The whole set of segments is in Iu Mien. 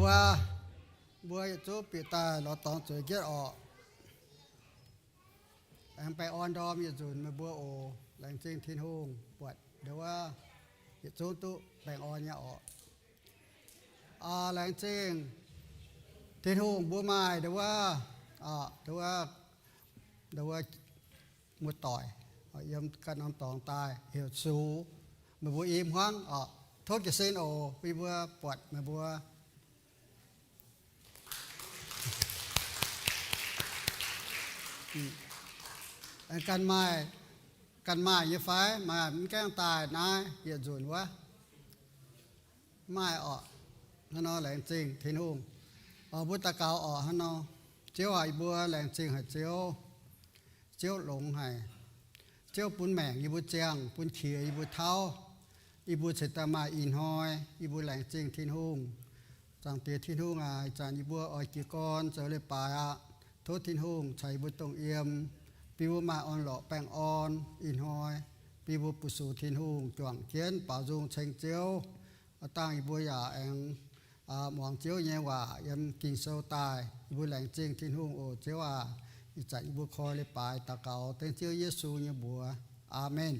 Aa, mbuo yietc zungv bieqc daaih lorz dorngx zueiz jienv orqc. Aengx baengh orn ndorm yietc nzunc meih mbuo oc. Laengz zingh Tin-Hungh buatc ndau wuov yietc zungv duqv baengh orn nyei orqc. Aa, laengz zingh Tin-Hungh mbuo maaih ndau wuov, aa, ndau wuov, ndau wuov muoz-doic yiem ganh norm dorngx daaih heuc Sux. Meih mbuo i hmuangv orqc, tov jiez sin oc, bun yie mbuo buatc meih mbuo. Ganh maaih, ganh maaih nyei fai maaih mv gaengh daaih naaiv yietc nzunc wuov? Maaih orqc. Hnangv nor laengz zingh Tin-Hungh. Mbuo daux gaux orqc hnangv nor. Ziouv aac, yie mbuo laengz zingh haic Ziouv. Ziouv longx haic. Ziouv bun maengc yie mbuo ziangh, bun qiex yie mbuo tauv. Yie mbuo cingx daaih maaih ih hnoi. Yie mbuo laengz zingh Tin-Hungh. Zaangc Diex Tin-Hungh aac, ih zanc yie mbuo oix jiez gorn zoux leiz-baaix aqv. Tov Tin-Hungh caux yie mbuo dongh yiem, bun mbuo maaih orn-lorqc baengh orn ih hnoi, bun mbuo bu sux Tin-Hungh juangc jienv baaux nzung ceng Ziouv. Aa, dangh yie mbuo yaac aengx muangx Ziouv nyei waac yiem Ging-Sou daaih. Yie mbuo laengz zingh Tin-Hungh oc, Ziouv aac. Ih zanc yie mbuo koi leiz-baaix daux gaux dengv Ziouv Yesu nyei mbuox. Aamen.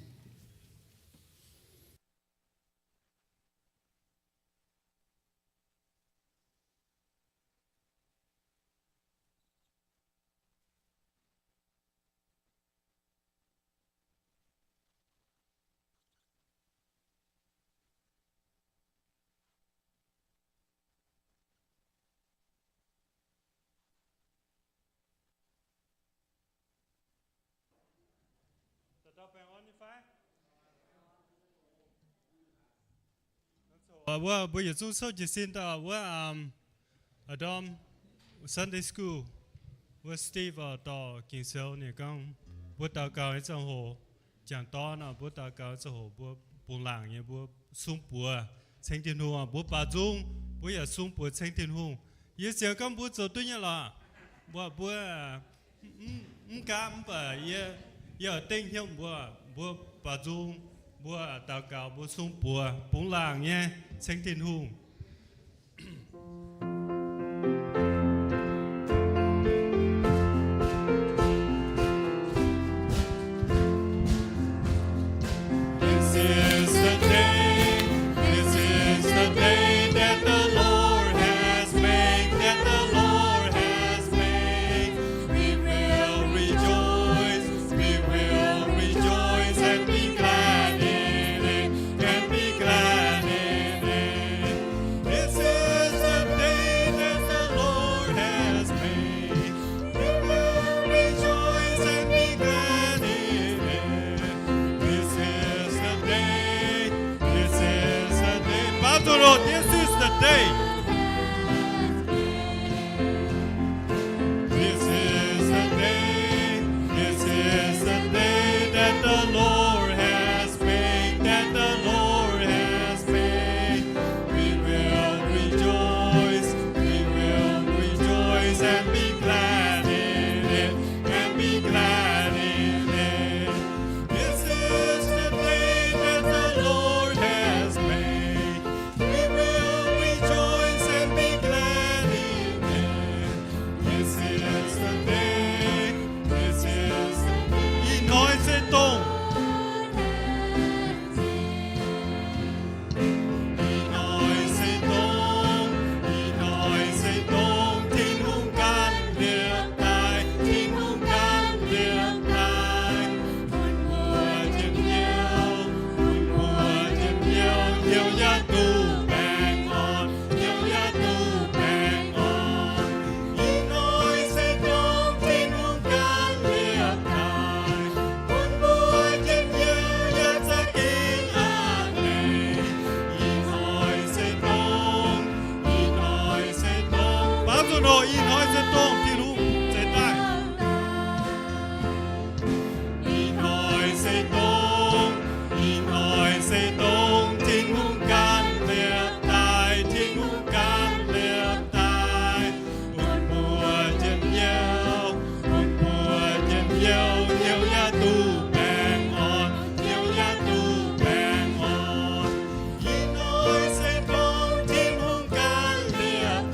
Wuov mbuo yietc zungv souv jiez sin daaih wuov ndorm Sunday school wuov Steve dorh Ging-Sou ninh gorngv, mbuo daux gaux nyei ziangh hoc, jangx dorn nor mbuo daux gaux ziangh hoc mbuo bungx laangc nyei mbuo sung buoz ceng Tin-Hungh, mbuo baaux nzung mbuo yaac sung buoz ceng Tin-Hungh. Yie ziouc gorngv mbuo zoux duqv nyei lorqc. Mbuo, mbuo mv gaav mv baac yie, yie oix dengv hnyouv mbuo, mbuo baaux nzung, mbuo daux gaux, mbuo sung buoz bungx laangc nyei ceng Tin-Hungh. This is the day, this is the day that the Lord has made, that the Lord has made. We will rejoice, we will rejoice and be glad in it, and be glad in it. This is the day that the Lord has made. We will rejoice and be glad in it. This is the day. This is the day. Baaux nzung oc, this is the day. This is the day, this is the day that the Lord has made, that the Lord has made. We will rejoice, we will rejoice and be glad in it, and be glad in it. This is the day that the Lord has made. We will rejoice and be glad in it. This is the day. This is the day. Ih hnoi se dongh. Ih hnoi se dongh. Ih hnoi se dongh Tin-Hungh gan liepc daaih. Tin-Hungh gan liepc daaih. Bun mbuo njien-youh, bun mbuo njien-youh, hnyouv yaac duqv baengh orn, hnyouv yaac duqv baengh orn. Ih hnoi se dongh Tin-Hungh gan liepc daaih, bun mbuo njien-youh yaac za'gengh a'hneiv. Ih hnoi se dongh, ih hnoi se dongh, baaux nzung oc, ih hnoi se dongh Tin-Hungh zeix daaih. Ih hnoi se dongh, ih hnoi se dongh Tin-Hungh gan liepc daaih, Tin-Hungh gan liepc daaih. Bun mbuo njien-youh, bun mbuo njien-youh, hnyouv yaac duqv baengh orn, hnyouv yaac duqv baengh orn. Ih hnoi se dongh Tin-Hungh gan liepc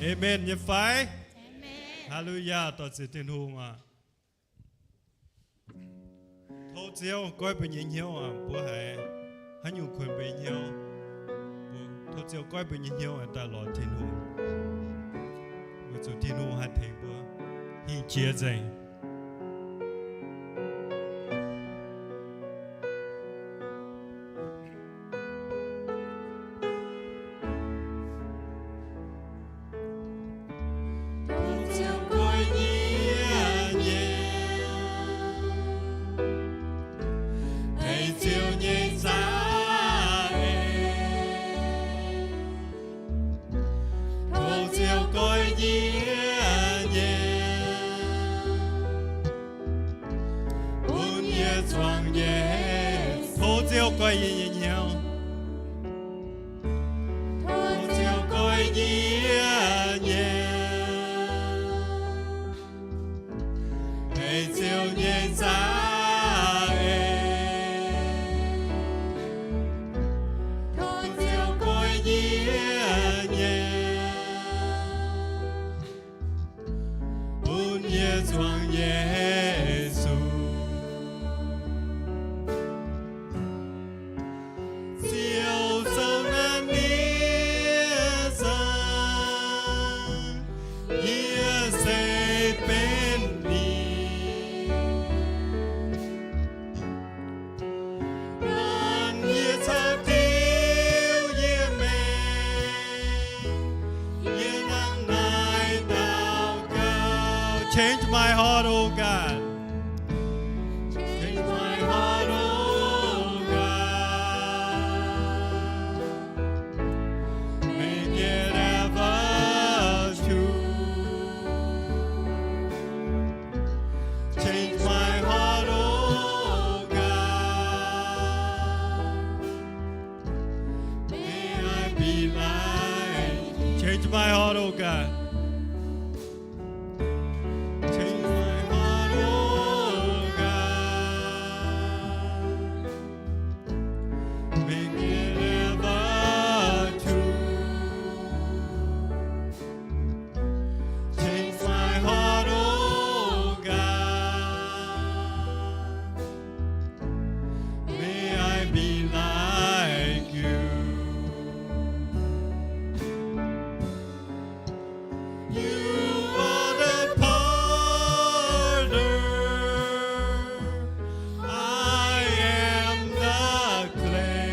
Aamen nyei fai? Aamen. Haa^lu^yaa, dorh ziec Tin-Hungh aac. Tov Ziouv goiv mbuo nyei hnyouv aac, mbuo haiz haaix nyungc kuonx mbuo nyei hnyouv, tov Ziouv goiv mbuo nyei hnyouv daaih lorz Tin-Hungh, weic zuqc Tin-Hungh haih tengx mbuo hingh jiex nzengc. Tov Ziouv goiv yie nyei, ei Ziouv nyei za'eix. Tov Ziouv goiv yie nyei, bun yie zuangx nyei. Tov Ziouv goiv yie nyei hnyouv. Tov Ziouv goiv yie nyei, ei Ziouv nyei za'eix. Tov Ziouv goiv yie nyei, bun yie zuangx Yesu. Ziouv zoux naaiv nie zanc, yie se benx ninh. Gan yie caux diuv yie maengc, yie hnangv naaiv daux gaux. Change my heart, O God. Change my heart, O God. Make it ever true. Change my heart, O God. May I be like you. Change my heart, O God. Change my heart, O God. Make it ever true. Change my heart, O God. May I be like you. You are the potter, I am the clay.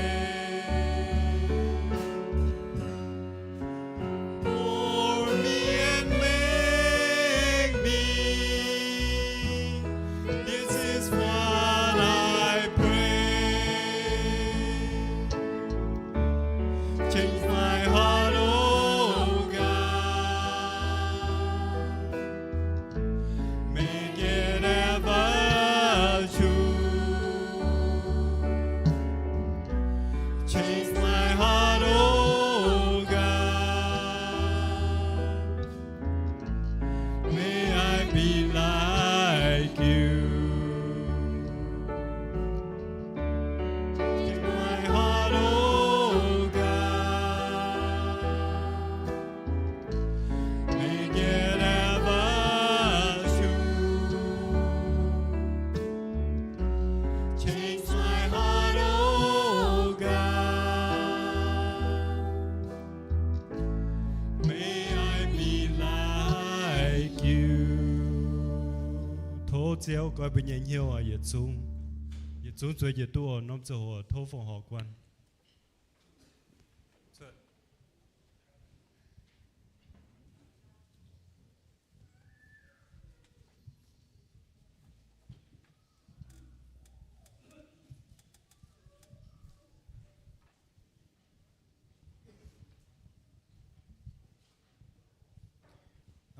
Mould me and make me. This is what I pray. Change my heart, O God. Make it ever true. Change my heart, O God. May I be like you. Change my heart, O God. Make it ever true. Change my heart, O God. May I be like you. Tov Ziouv goiv mbuo nyei hnyouv oc, yietc zungv. Yietc zungv zueiz jiex duqv oc, norm ziangh hoc tov fongc horc guanh.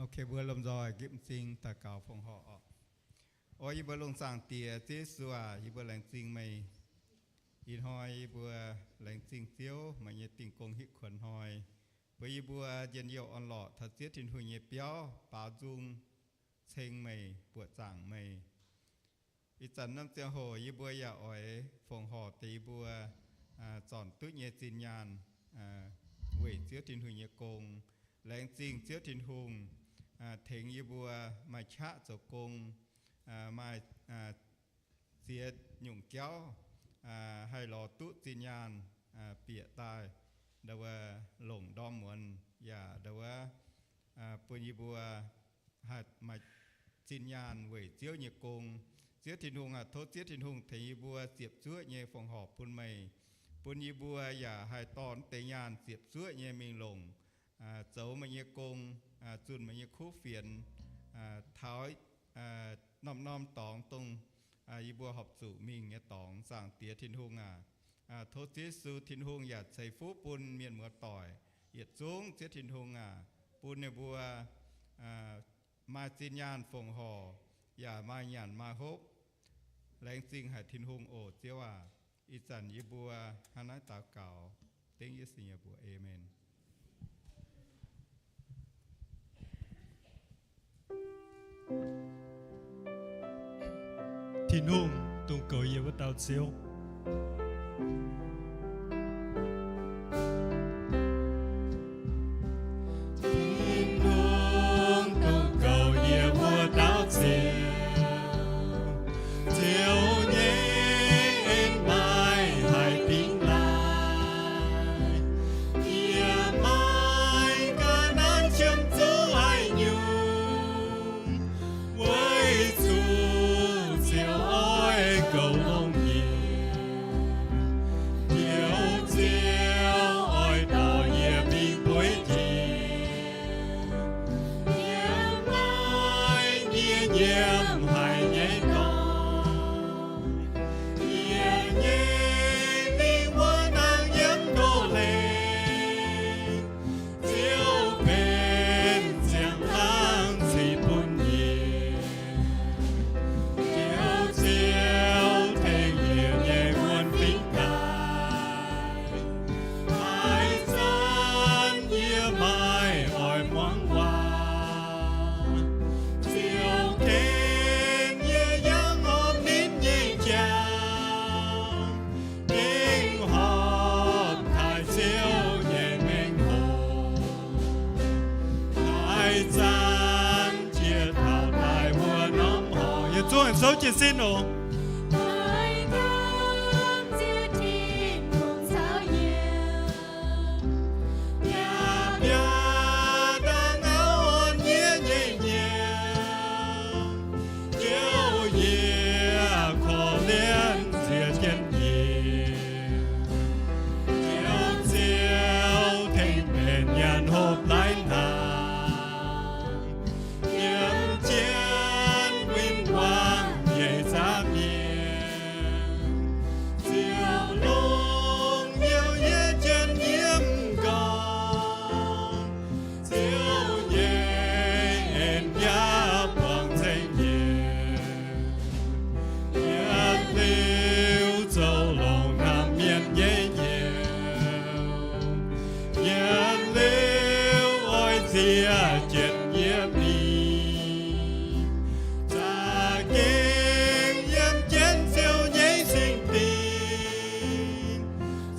Ok, mbuo lomh nzoih gitv m'zing daux gaux fongc horc oc. O yie mbuo longx zaangc Diex, Ziouv Yesu aac, yie mbuo laengz zingh meih. Ih hnoi yie mbuo laengz zingh Ziouv meih nyei dingh gong hitv kuonx hnoi, bun yie mbuo njien-youh orn-lorqc taux Ziouv Tin-Hungh nyei biauv baaux nzung ceng meih, buoqc zaangc meih. Ih zanc norm ziangh hoc yie mbuo yaac oix fongc horc deix yie mbuo zornc duqv nyei zinh nyaanh weic Ziouv Tin-Hungh nyei gong, Laengz zingh Ziouv Tin-Hungh tengx yie mbuo maaih qaqv zoux gong, maaih ziex nyungc jauv haih lorz duqv zinh nyaanh bieqc daaih ndau wuov longc ndorm muonz, yaac ndau wuov bun yie mbuo haih maaih zinh nyaanh weic Ziouv nyei gong. Ziouv Tin-Hungh aac, tov Ziouv Tin-Hungh tengx yie mbuo ziepc zuoqv nyei fongc horc bun meih, bun yie mbuo yaac haih dorh deix nyaanh ziepc zuoqv nyei mingh longc, zoux meih nyei gong, zunh meih nyei kuv fienx, taux norm-norm dorngx dongh yie mbuo horpc zuqc mingh nyei dorngx. Zaangc Diex Tin-Hungh aac, tov Ziouv Yesu Tin-Hungh yaac ceix fuqv bun mienh muoz-doic yietc zungv. Ziouv Tin-Hungh aac, bun ninh mbuo maaih zinh nyaanh fongc horc yaac maaih nyanc maaih hopv. Laengz zingh haic Tin-Hungh oc, Ziouv aac. Ih zanc yie mbuo hnangv naaiv daux gaux dengv Yesu nyei mbuox, aamen. Tin-Hungh, dongh goux yie wuov dauh Ziouv. Tin-Hungh, dongh goux yie wuov dauh Ziouv. Ziouv nyei en maaih haaix dingx laanh, yie maiv gan nanv qiemx zuqc haaix nyungc. Weic zuqc Ziouv oix goux longx nyei, Ziouv, Ziouv oix dorh yie mingh bueix njiec, yie maiv nyiemc haaix nyei dorngx. Yie nyei lingh wuov nangh yiem ndoh hlengx, Ziouv benx ziangh laangh ceix bun yie. Ziouv, Ziouv tengx yie nyei wuonh fingx daaih. Haaix zanc yie maiv oix muangx waac, Ziouv ken yie yangh horpc ninh nyei jangx, gengh horpc taaih Ziouv nyei mengh hoc. Haaix zanc jiex taux daaih wuov norm horc, yietc zungv souv jiez sin oc. Haaix zanc Ziouv Tin-Hungh caux yie biaa biaa dangh auv orn yie nyei nyaanh, Ziouv, yie korv-lienh nziex jienv yie. Ziouv, Ziouv tengx mienh nyanc hopv laih hnaangx, yiem jienv win-wangv nyei zaangc mienh. Ziouv longc Ziouv yie jienv yiem nqorngv, Ziouv nyei en yaac buangh zengc yie. Yietc liuz zoux longc hnamv mienh nyei njoux, yietc liuz oix zieqv jienv yie mingh, za'gengh yiem jienv Ziouv nyei singx-dinc,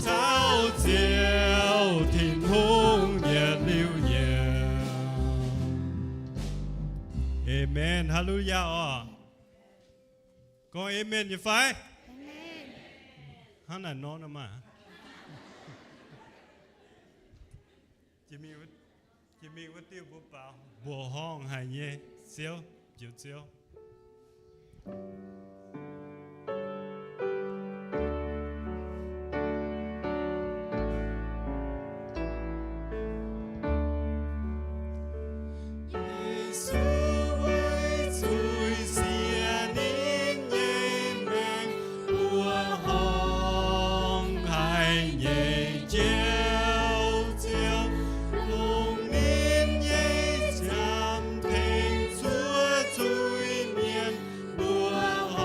caux Ziouv Tin-Hungh yietc liuz njoux. Aamen. Haa^lu^yaa oc. Gorngv aamen nyei fai? Hnangv naaic nor maah. Jiex mingh wuov diuh mbuo baaux mbuoqc horngh haic nyei Ziouv, njoux Ziouv. Yesu weic zuiz siex ninh nyei maengc, mbuoqc horngh haic nyei Njoux Ziouv, longc ninh nyei qam tengx zuov zuiz-mienh. Mbuoqc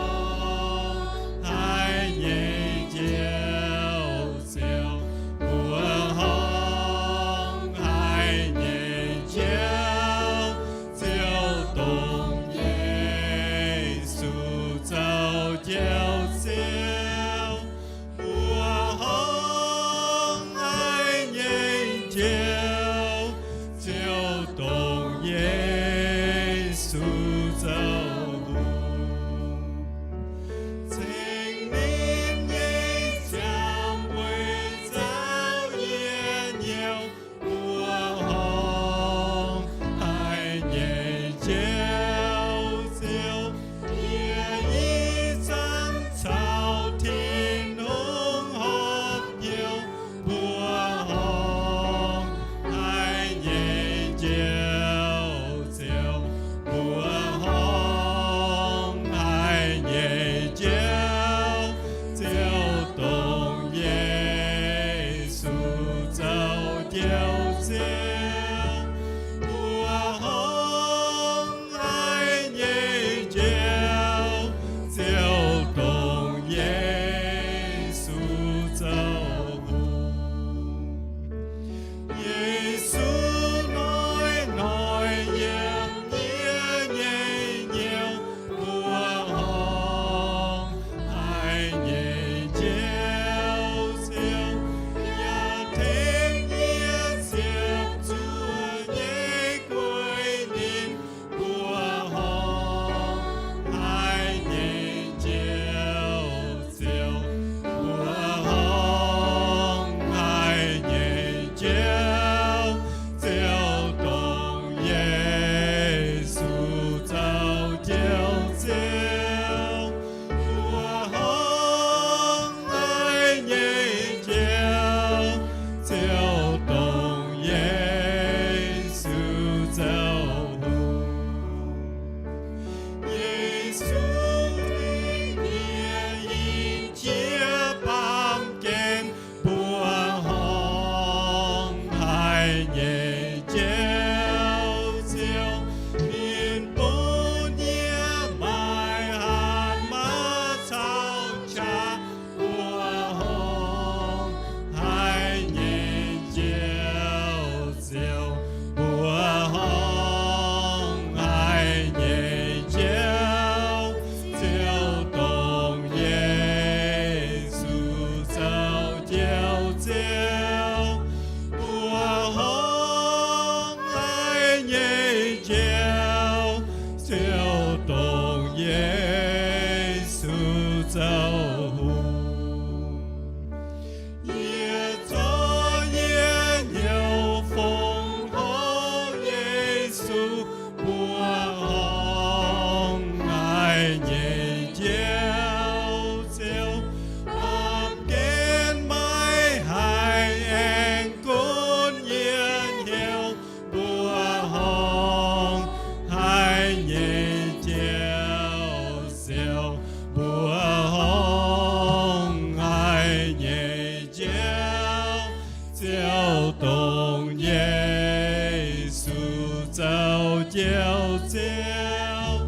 Ziouv, Ziouv,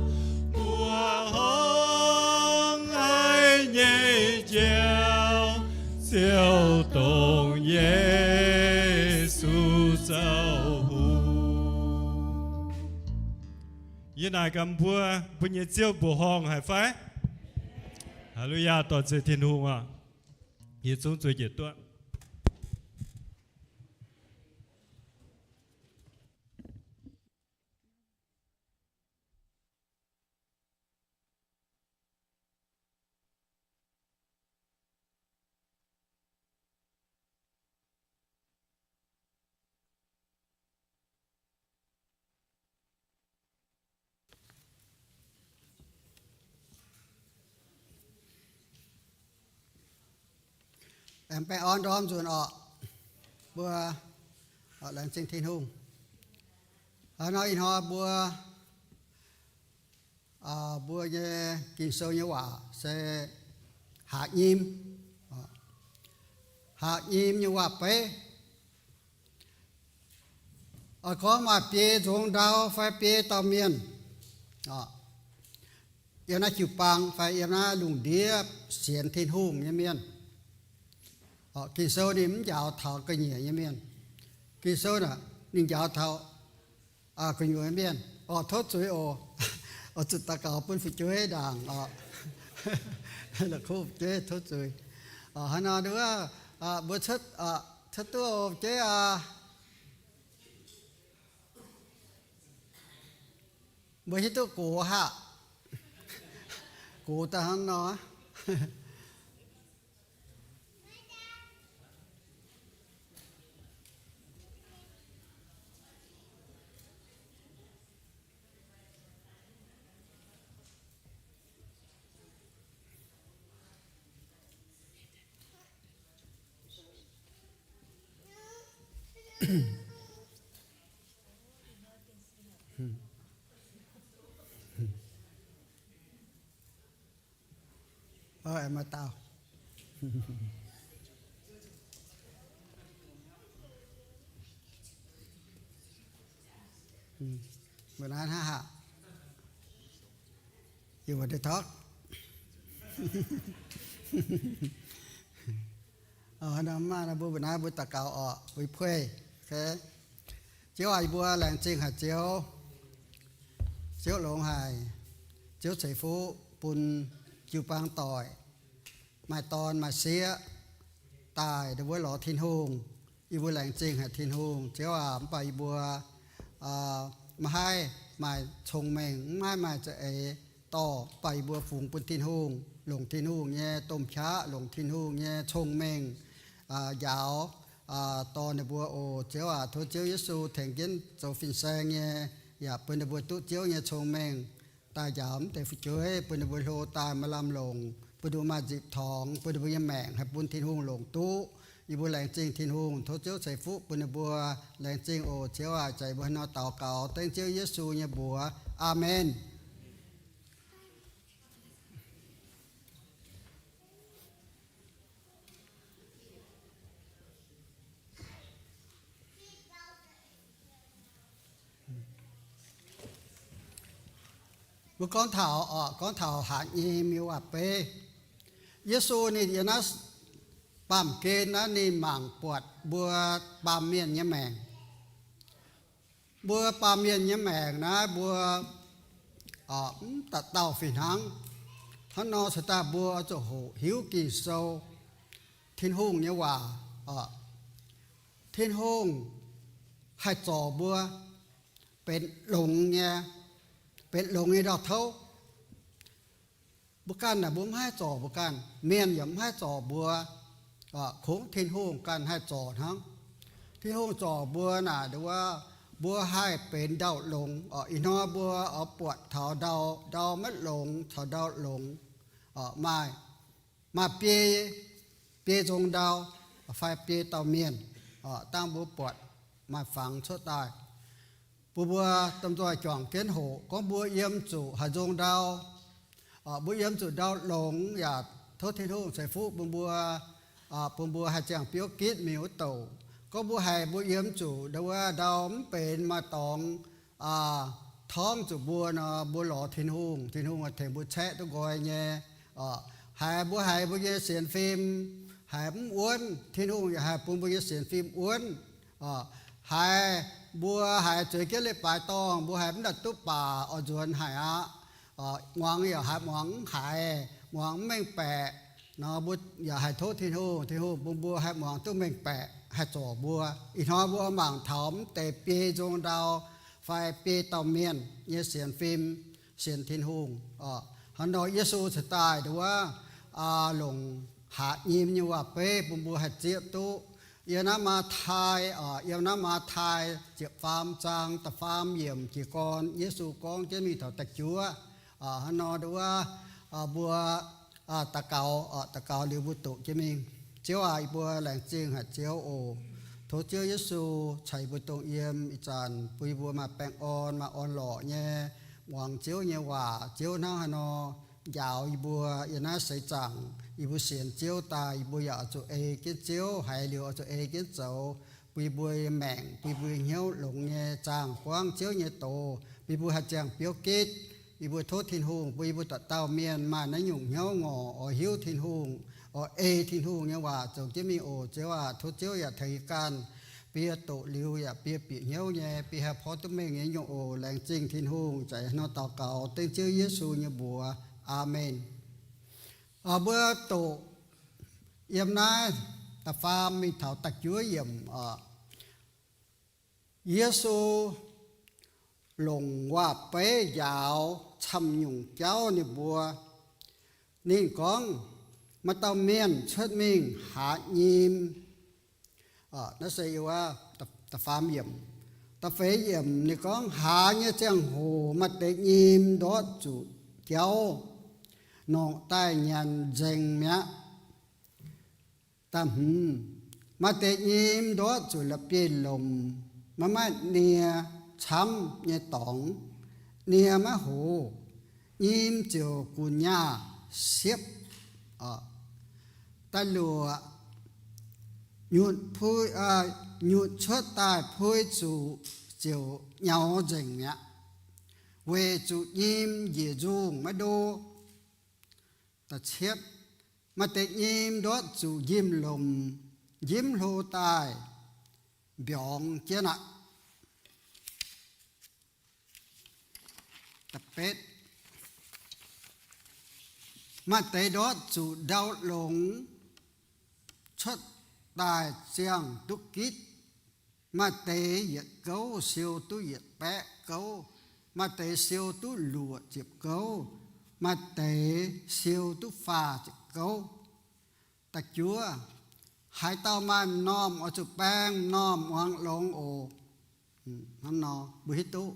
mbuo hnangv haaix nyei Ziouv, Ziouv dongh Yesu zoux hungh. Yie naaic gaax mbuo, mbuo nyei Ziouv mbuoqc horngh haic fai? Haa^lu^yaa, dorh nzengc Tin-Hungh aac. Yie zungv zueiz jiez duqv. Aengx baengh orn ndorm nzunc orqc, mbuo laengz zingh Tin-Hungh. Hnangv nor ih hnoi mbuo, mbuo nyei Ging-Sou nyei waac se haaix nyim, haaix nyim nyei waac-beiv. Oix gorngv maaih biei nzongc ndau fai biei dauh mienh, yiem naaiv jiu-baang fai yiem naaiv lungh ndiev sienx Tin-Hungh nyei mienh. Ging-Sou ninh mv njaaux taux ga'nyiec nyei mienh. Ging-Sou ninh njaaux taux gu'nyuoz mienh. Orqc, tov zuiz oc. Oix zuqc daux gaux bun fu'jueiv ndaangc orqc. La'kuqv fu'jueiv tov zuiz. Hnangv nor wuov, mbuo cuotv duqv fu'jueiv aac. Mbuo hiuv duqv gox haac. Gox daaih hnangv nor. Maaih dauh. Mbuo naaiv hnangv haac. Yie mbuo deix torqv. Nor maaih nor mbuo mbuo naaiv mbuo daux gaux orqc, mbuo puix. Ziouv aac, yie mbuo laengz zingh haic Ziouv. Ziouv longx haic. Ziouv ceix fuqv bun jiu-baang doic, maaih dorn maaih sieqv daaih ndon wuov lorz Tin-Hungh. Yie mbuo laengz zingh haic Tin-Hungh. Ziouv aac, mv baac yie mbuo maiv haih maaih cong-mengh, mv haih maaih za'eix dorh, mv baac yie mbuo fungx bun Tin-Hungh, longc Tin-Hungh nyei domh qaqv, longc Tin-Hungh nyei cong-mengh njaaux dorh ninh mbuo oc. Ziouv aac, tov Ziouv Yesu tengx jienv zoux fin-saeng nyei, yaac bun ninh mbuo duqv Ziouv nyei cong-mengh daaih njaaux mv deix fu'jueiv, bun ninh mbuo hlo daaih maaih lamh longc, bun ninh mbuo maaih nzipc torngx, bun ninh mbuo nyei maengc haih bun Tin-Hungh longc duqv. Yie mbuo laengz zingh Tin-Hungh, tov Ziouv ceix fuqv bun ninh mbuo. Laengz zingh oc Ziouv aac, jaax yie mbuo hnangv nor daux gaux dengv Ziouv Yesu nyei mbuox. Aamen. Mbuo gorngv taux, gorngv taux haaix nyim nyei waac-beiv. Yesu ninh yiem naaiv baamh gen naaiv ninh mangc buatc mbuo baamh mienh nyei maengc. Mbuo baamh mienh nyei maengc naaiv mbuo mv dauh dauh fih hnangv. Hnangv nor cingx daaih mbuo oix zuqc hoqc hiuv Ging-Sou, Tin-Hungh nyei waac. Tin-Hungh haih zorc mbuo benx longx nyei, benx longx nyei ndau-touv. Mbuo ganh naaic mbuo mv haih zorc mbuo ganh, mienh yaac mv haih zorc mbuo. Kungx Tin-Hungh ganh haih zorc hnangv. Tin-Hungh zorc mbuo naaic wuov, mbuo haih benx ndau longx. Ih hnoi mbuo oix buatc taux ndau, ndau maiv longx caux ndau longx. Maaih, maaih biei, biei nzong ndau fai biei dauh mienh, dangh mbuo buatc maaih fangx cuotv daaih. Bun mbuo domh nzoih juangc jienv hoqc gorngv mbuo yiem zuqc haaix nzong ndau. Mbuo yiem zuqc ndau longx yaac tov Tin-Hungh ceix fuqv bun mbuo, bun mbuo haih ziangh biouv gitv mingh wuov douc. Gorngv mbuo haiz mbuo yiem zuqc ndau wuov ndau mv benx maaih dorngx torngv zuqc mbuo nor, mbuo lorz Tin-Hungh, Tin-Hungh tengx mbuo caeqv duqv nqoi nyei. Haiz mbuo haiz mbuo nyei sienx fim haiz mv wuonv, Tin-Hungh yaac haih bun mbuo nyei sienx fim wuonv. Haiz mbuo haiz zueiz jienv leiz-baaix dorngh, mbuo haiz mv daaih duqv baac oix nzuonx haic aqv. Muangx yaac haiz muangx mv haiz, muangx mv mengh baeqc nor, mbuo yaac haih tov Tin-Hungh, Tin-Hungh bun mbuo haih muangx duqv mengh baeqc, haih zorc mbuo. Ih hnoi mbuo mangc taux mv deix biei nzong ndau fai biei dauh mienh nyei sienx fim, sienx Tin-Hungh. Hnangv nor Yesu cingx daaih nduov wuov, longc haaix nyim nyei waac-beiv bun mbuo haih zieqv duqv. Yiem naaiv Matv^tai, yiem naaiv Matv^tai ziepc faam zaang da'faam yiemc jiez gorn Yesu gorngv jienv mingh taux da'juov. Hnangv nor nduov wuov, mbuo daux gaux, daux gaux liuz mbuo doqc jienv mingh. Ziouv aac, yie mbuo laengz zingh haic Ziouv oc. Tov Ziouv Yesu caux yie mbuo dongh yiem ih zanc, bun yie mbuo maaih baengh orn, maaih orn-lorqc nyei muangx Ziouv nyei waac. Ziouv hnangv haaix nor njaaux yie mbuo yiem naaiv seix zaangc, yie mbuo sienx Ziouv daaih, yie mbuo yaac oix zuqc ei jienv Ziouv, haiz liuz oix zuqc ei jienv zoux, bun yie mbuo nyei maengc, bun yie mbuo nyei hnyouv longx nyei zaangh buangv Ziouv nyei doz, bun yie mbuo haih ziangh biouv gitv. Yie mbuo tov Tin-Hungh bun yie mbuo dauh dauh mienh maaih naaiv nyungc hnyouv ngorc oix hiuv Tin-Hungh, oix ei Tin-Hungh nyei waac zoux jienv mingh oc. Ziouv aac, tov Ziouv yaac tengx yie ganh, bun yie doqc liuz yaac bun yie bieqc hnyouv nyei, bun yie haih porv duqv mengh nyei nyungc oc. Laengz zingh Tin-Hungh. Za'eix hnangv nor daux gaux dengv Ziouv Yesu nyei mbuox. Aamen. Mbuo doqc yiem naaiv da'faam mingh taux da'juov yiemc oc. Yesu longc waac-beiv njaaux camv-nyungc jauv ninh mbuo. Ninh gorngv, maaih dauh mienh cuotv mingh haaz nyim. Naaiv se da'faam yiemc. Da'feix yiemc ninh gorngv, haaz nyei ziangh hoc maaih deix nyim ndortv zuqc jauv, norqc daaih nyanc nzengc mi'aqv. Da'hmz, maaih deix nyim ndortv zuqc la'bieiv-lomc, maiv maaih nie camv nyei dorngx, nie maiv hoz, nyim ziouc gu'nyaah siepv. Da'luoqc, nyutc cuotv daaih pui zuqc ziouc nyaux nzengc mi'aqv, weic zuqc nyim njiec nzungh maiv ndo. Da'cietv, maaih deix nyim ndortv zuqc njimv-lomc njimv hlo daaih mbiorngz jienv aqv. Da'betv, maaih deix ndortv zuqc ndau longx cuotv daaih ziangh duqv gitv. Maaih deix yietc gouv siou duqv yietc baeqv gouv, maaih deix siou duqv luoqc ziepc gouv, maaih deix siou duqv faah ziepc gouv. Da'juov, haaix dauh maaih m'normh oix zuqc baeng m'normh muangx longx oc. Hnangv nor mbuo hiuv duqv,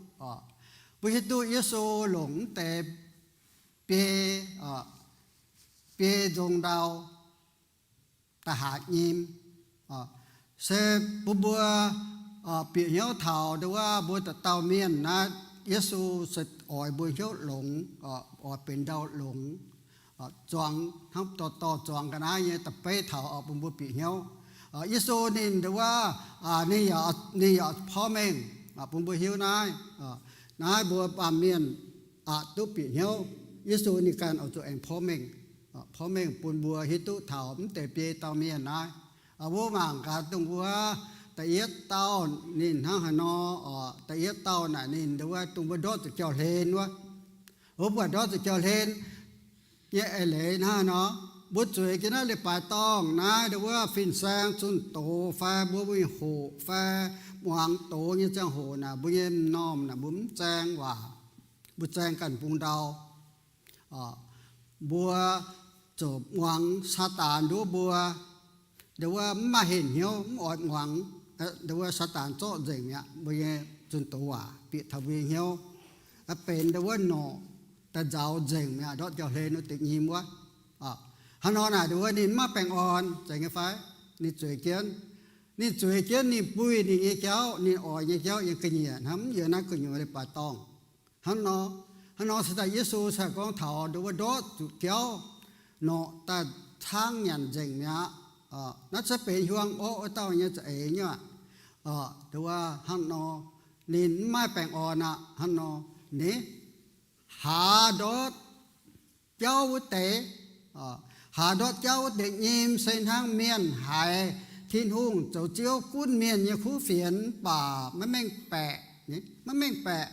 mbuo hiuv duqv Yesu longc mv deix biei, biei nzong ndau da'haav nyim, se bun mbuo bieqc hnyouv taux nduov wuov mbuo dauh dauh mienh naaiv, Yesu se oix mbuo hnyouv longx, oix benx ndau longx, zuangx hnangv dorh dorh zuangx ga'naaiv nyei da'beiv taux bun mbuo bieqc hnyouv. Yesu ninh nduov wuov, ninh yaac porv mengh bun mbuo hiuv naaiv, naaiv mbuo baamh mienh aqc duqv bieqc hnyouv. Yesu ninh ganh oix zuqc aengx porv mengh, porv mengh bun mbuo hiuv duqv taux mv deix biei dauh mienh naaiv. Mbuo mangc gaax dongh wuov da'yietv dauh ninh hnangv haaix nor. Da'yietv dauh naaic ninh nduov wuov dongh mbuo ndortv zuqc jauv-hlen wuov. Mbuo buatc ndortv zuqc jauv-hlen nyei eix leiz hnangv haaix nor, mbuo zueiz jienv naaiv leiz-baaix dorngh naaiv nduov wuov fin-saeng zunh doz fai mbuo mingh hoqc fai muangx doz nyei ziangh hoc naaic, mbuo nyei m'normh naaic mbuo mv zaeng waac, mbuo zaeng ganh bung ndau. Mbuo ziouc muangx Saadaan nduov mbuo, nduov wuov mv maaih henh hnyouv, mv oix muangx, nduov wuov Saadaan zorqv nzengc mi'aqv. Mbuo nyei zunh doz waac bieqc taux mbuo nyei hnyouv, benx nduov wuov norqc daaih nzaaux nzengc mi'aqv, ndortv jauv-hlen wuov deix nyim wuov. Hnangv nor naaic nduov wuov ninh mv maaih baengh orn, zeiz nyei fai? Ninh zueiz jienv, ninh zueiz jienv ninh buih ninh nyei jauv, ninh oix nyei jauv yiem ga'nyiec hnangv, mv yiem naaiv gu'nyuoz leiz-baaix dorngh. Hnangv nor, hnangv nor se daaih Yesu se gorngv taux nduov wuov ndortv zuqc jauv, norqc daaih caangv nyanc nzengc mi'aqv. Naaiv se benx hiuang orqv wuov dauh nyei za'eix nyei aqv. Nduov wuov hnangv nor, ninh mv maaih baengh orn aqv. Hnangv nor, Ni, haaz ndortv jauv wuov deix, haaz ndortv jauv wuov deix nyim se hnangv mienh haiz Tin-Hungh zoux Ziouv gunv mienh nyei kuv fienx mv baac maiv mengh baeqc, maiv mengh baeqc,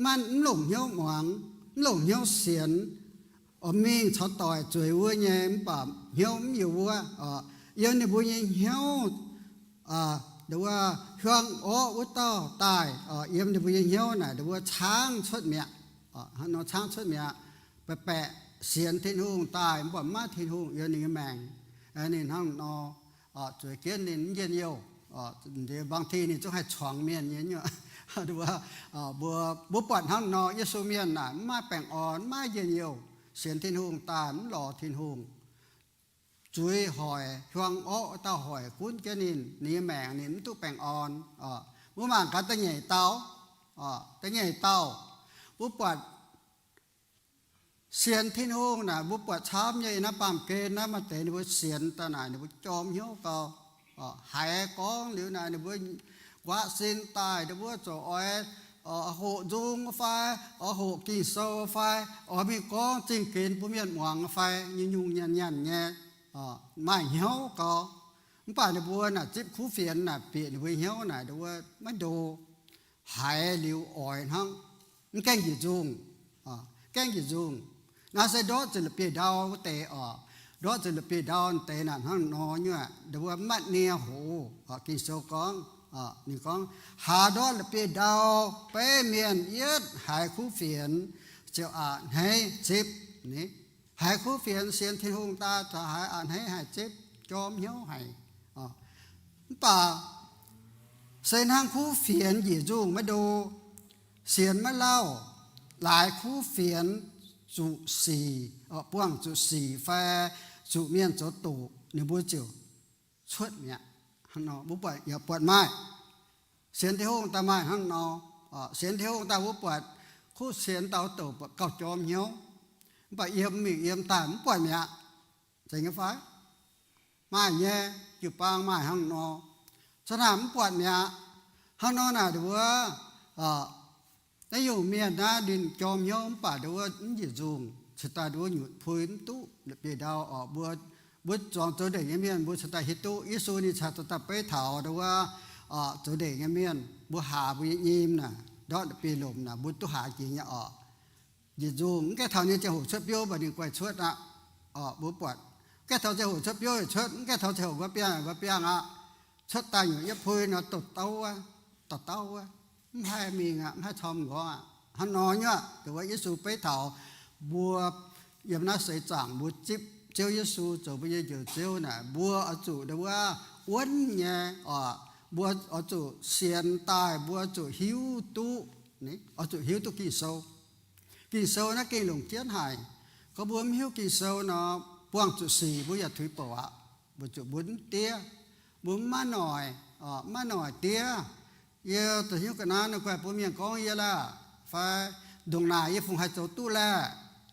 maiv, mv longc hnyouv muangx, mv longc hnyouv sienx, oix mingh caux doic zueiz wuov nyei mv baac hnyouv mv yiu wuov. Yiem ninh mbuo nyei hnyouv, nduov wuov hiuang orqv wuov dauh daaih, yiem ninh mbuo nyei hnyouv naaic nduov wuov caangv cuotv mi'aqv. Hnangv nor caangv cuotv mi'aqv. Baeqc baeqc sienx Tin-Hungh daaih mv baac maiv maaih Tin-Hungh yiem ninh nyei maengc. Ninh hnangv nor zueiz jienv ninh mv njien-youh. Bangc ti ninh zungv haih cuangx mienh nyei. Mbuo, mbuo buatc hnangv nor, Yesu mienh naaic mv maaih baengh orn, mv maaih njien-youh, sienx Tin-Hungh daaih mv lorz Tin-Hungh. Zuiz hoic, hiuang orqv dauh hoic gunv jienv ninh, ninh nyei maengc ninh mv duqv baengh orn. Mbuo mangc gaax da'nyeic dauh, da'nyeic dauh, mbuo buatc sienx Tin-Hungh naaic, mbuo buatc camv nyei naaiv baamh gen naaiv maaih deix ninh mbuo sienx daaih naaic ninh mbuo jorm hnyouv gau. Haiz gorngv liuz naaic ninh mbuo nquaqv sin daaih, ninh mbuo ziouc oix hoqc nzung fai, oix hoqc Ging-Sou fai, oix mingh gorngv zingh ginx bun mienh muangx fai, nyungc-nyungc nyanc-nyanc nyei, maaih hnyouv gau. Mv baac ninh mbuo naaic zipv kuv fienx naaic bieqc ninh mbuo hnyouv naaic, ninh mbuo maiv ndo. Haiz liuz oix hnangv, mv gaengh njiec nzungh, gaengh njiec nzungh. Naaiv se ndortv zuqc la'bieiv-ndau wuov deix oc. Ndortv zuqc la'bieiv-ndau deix naaic hnangv nor nyuoqc, ninh mbuo maiv nie hoz. Ging-Sou gorngv, ninh gorngv, haaz ndortv la'bieiv-ndau beiv mienh yietv haiz kuv fienx ziouc a'hneiv zipv. Haiz kuv fienx sienx Tin-Hungh daaih za'haaix a'hneiv haic zipv, jorm hnyouv haic. Mv baac se hnangv kuv fienx njiec nzungh maiv ndo, sienx maiv lauh, laaix kuv fienx zuqc sic, buangh zuqc sic fai zuqc mienh zoux doqc, ninh mbuo ziouc cuotv mi'aqv. Mbuo buatc yaac buatc maaih sienx Tin-Hungh daaih maaih hnangv nor. Sienx Tin-Hungh daaih mbuo buatc kuv sienx dauh douc buatc gauh jorm hnyouv, mv baac yiem mingh yiem daaih mv buatc mi'aqv. Zeiz nyei fai? Maaih nyei, jiu-baang maaih hnangv nor. Caux naaic mv buatc mi'aqv. Hnangv nor naaic nduov, naaiv nyungc mienh naaiv ninh jorm hnyouv mv baac nduov mv njiec nzungh, cingx daaih nduov nyutc pui mv duqv la'bieiv-ndau oc. Mbuo, mbuo zuangx zoux ndeic nyei mienh mbuo cingx daaih hiuv duqv Yesu ninh cingx daaih beiv taux nduov zoux ndeic nyei mienh, mbuo haaz mbuo nyei nyim naaic, ndortv la'bieiv-lomc naaic, mbuo duqv haaz jiex nyei oc. Njiec nzungh mv gaengh taux ninh ziangh hoc cuotv biouv mv baac ninh guaih cuotv aqv. Mbuo buatc, mv gaengh taux ziangh hoc cuotv biouv yaac cuotv, mv gaengh taux ziangh hoc nqoi biangh yaac nqoi biangh aqv. Cuotv daaih nyungc yietv pui nor, dorh douv wuov, dorh douv wuov, mv haih mingh aqv, mv haih cormx nqorngv aqv. Hnangv nor nyuoqc, dongh wuov Yesu beiv taux mbuo yiem naaiv seix zaangc mbuo zipv Ziouv Yesu zoux mbuo nyei Njoux Ziouv naaic, mbuo oix zuqc nduov wuonv nyei oc. Mbuo oix zuqc sienx daaih, mbuo zuqc hiuv duqv, oix zuqc hiuv duqv Ging-Sou. Ging-Sou naaiv gengh longc jienv haic. Gorngv mbuo mv hiuv Ging-Sou nor, buangh zuqc sic mbuo yaac tuix bouc aqv. Mbuo zuqc mbuo mv diev, mbuo mv maiv noic, mv maiv noic diev. Yie da'hiuv ga'naaiv ninh guaih bun mienh gorngv yie laah, fai ndongc naaic yie fungc haih zoux duqv laeh.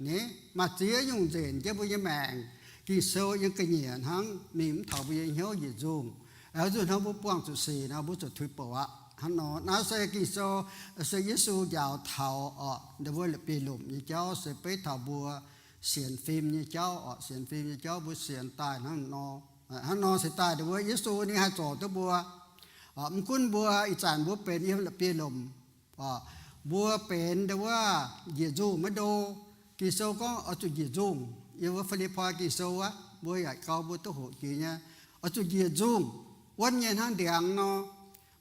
Ni, maaih ziex nyungc nzenc jienv mbuo nyei maengc. Ging-Sou yiem ga'nyiec hnangv, mingh mv taux mbuo nyei hnyouv njiec nzungh. Aengx zuqc hnangv mbuo buangh zuqc sic nor, mbuo zuqc tuix bouc aqv. Hnangv nor, naaiv se Ging-Sou, se Yesu njaaux taux oc, ndongc mbuo la'bieiv-lomc nyei jauv se beiv taux mbuo sienx fim nyei jauv oc. Sienx fim nyei jauv mbuo sienx daaih hnangv nor. Hnangv nor se daaih ndongc mbuo Yesu ninh haih zorc duqv mbuo. Mv gunv mbuo ih zanc mbuo benx yiem la'bieiv-lomc, mbuo benx ndongc wuov njiec nzungh maiv ndo. Ging-Sou gorngv oix zuqc njiec nzungh. Yiem wuov Fi^lipv^poi Ging-Sou wuov, mbuo yaac gau mbuo duqv hoqc jiex nyei. Oix zuqc njiec nzungh, wuonv nyei hnangv ndiangx nor,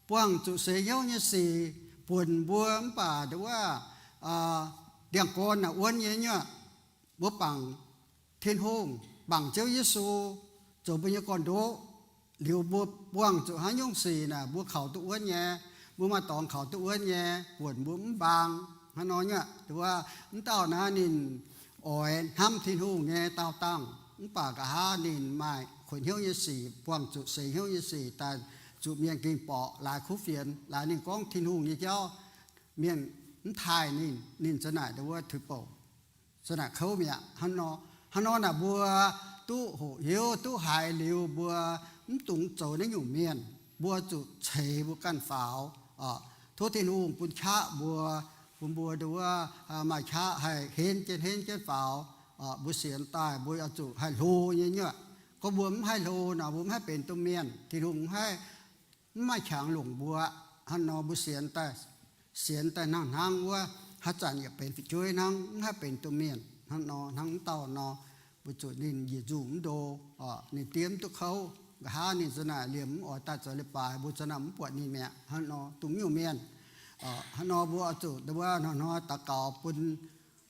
buangh zuqc seix hnyouv nyei sic buonc mbuo mv baac ndongc wuov ndiangx-gorn naaic wuonv nyei nyuoqc. Mbuo bangc Tin-Hungh, bangc Ziouv Yesu zoux mbuo nyei gorn-ndoqv liuz, mbuo buangh zuqc haaix nyungc sic naaic mbuo kaux duqv wuonv nyei. Mbuo maaih dorngx kaux duqv wuonv nyei, buonc mbuo mv mbaang. Hnangv nor nyuoqc, mv dauh naaiv ninh oix hnamv Tin-Hungh nyei daauh dangh, mv baac nqa'haav ninh maaih kuonx hnyouv nyei sic, buangh zuqc seix hnyouv nyei sic daaih zuqc mienh ging borqc laaix kuv fienx, laaix ninh gorngv Tin-Hungh nyei jauv, mienh mv taaih ninh, ninh za'naaic ndongc wuov tuix bouc, za'naaic kouv mi'aqv. Hnangv nor, hnangv nor naaic mbuo duqv hoqc hiuv, duqv haiz liuz, mbuo mv dungx zoux naaiv nyungc mienh. Mbuo zuqc ceix mbuo ganh faaux. Tov Tin-Hungh bun qaqv mbuo bun mbuo nduov maaih qaqv haih henv jienv, henv jienv faaux. Mbuo sienx daaih mbuo oix zuqc haih hlo nyei nyuoqc. Gorngv mbuo mv haih hlo nor, mbuo mv haih benx domh mienh. Tin-Hungh mv haih, mv maaih qangx longc mbuo. Hnangv nor mbuo sienx daaih, sienx daaih hnangv hnangv wuov, haaix zanc yaac benx fu'jueiv hnangv, mv haih benx domh mienh. Hnangv nor, hnangv mv dauh nor, mbuo zuqc ninh njiec nzungh mv ndo, ninh diev mv duqv kouv. Nqa'haav ninh za'naaic liemh mv oix daaih zoux leiz-baaix, mbuo za'naaic mv buatc ninh mi'aqv. Hnangv nor dongh nyungc mienh. Hnangv nor mbuo oix zuqc nduov hnoi-hnoi daux gaux bun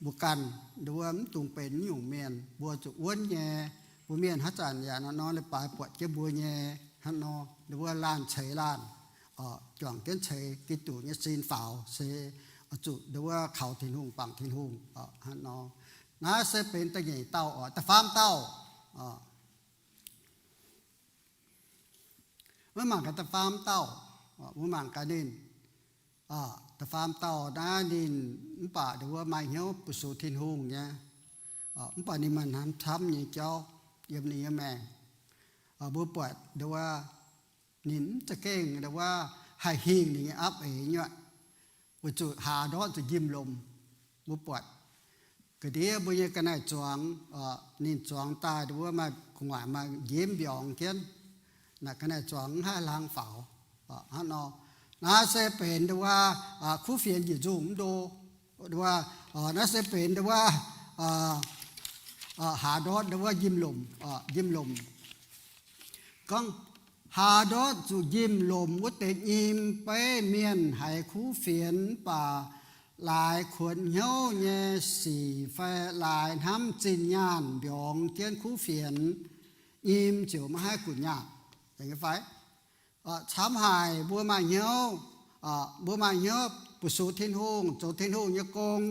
mbuo ganh, nduov mv dungx benx nyungc mienh. Mbuo zuqc wuonv nyei. Mbuo mienh haaix zanc yaac nor, nor leiz-baaix buatc jienv mbuo nyei. Hnangv nor nduov laanh ceix laanh, juangc jienv ceix Giduc nyei sin faaux se oix zuqc nduov kaux Tin-Hungh, bangc Tin-Hungh. Hnangv nor, naaiv se benx da'nyeic dauh oc. Da'faam dauh, mbuo mangc gaax da'faam dauh, mbuo mangc gaax ninh. Da'faam dauh naaiv ninh mv baac nduov maaih hnyouv bu su Tin-Hungh nyei, mv baac ninh maaih hnamv camv nyei jauv yiem ninh nyei maengc. Mbuo buatc nduov ninh mv za'gengh nduov haih hingh ninh nyei apv eix nyuoqc, weic zuqc haaz ndortv zuqc njimv-lomc. Mbuo buatc ga'ndiev mbuo nyei ga'naaiv zuangx, ninh zuangx daaih nduov maaih gu'nguaaic maaih njimv mbiorngz jienv. Naaic ga'naaiv zuangx mv haih hlang faaux. Hnangv nor, naaiv se benx nduov kuv fienx njiec nzungh mv ndo. Nduov, naaiv se benx nduov haaz ndortv nduov njimv-lomc, njimv-lomc. Gorngv haaz ndortv zuqc njimv-lomc wuov deix nyim beiv mienh haiz kuv fienx mv baac laaix kuonx hnyouv nyei sic fai laaix hnamv zinh nyaanh mbiorngz jienv kuv fienx, nyim ziouc maiv haih gu'nyaah fai camv haic. Mbuo maaih hnyouv, mbuo maaih hnyouv bu su Tin-Hungh, zoux Tin-Hungh nyei gong,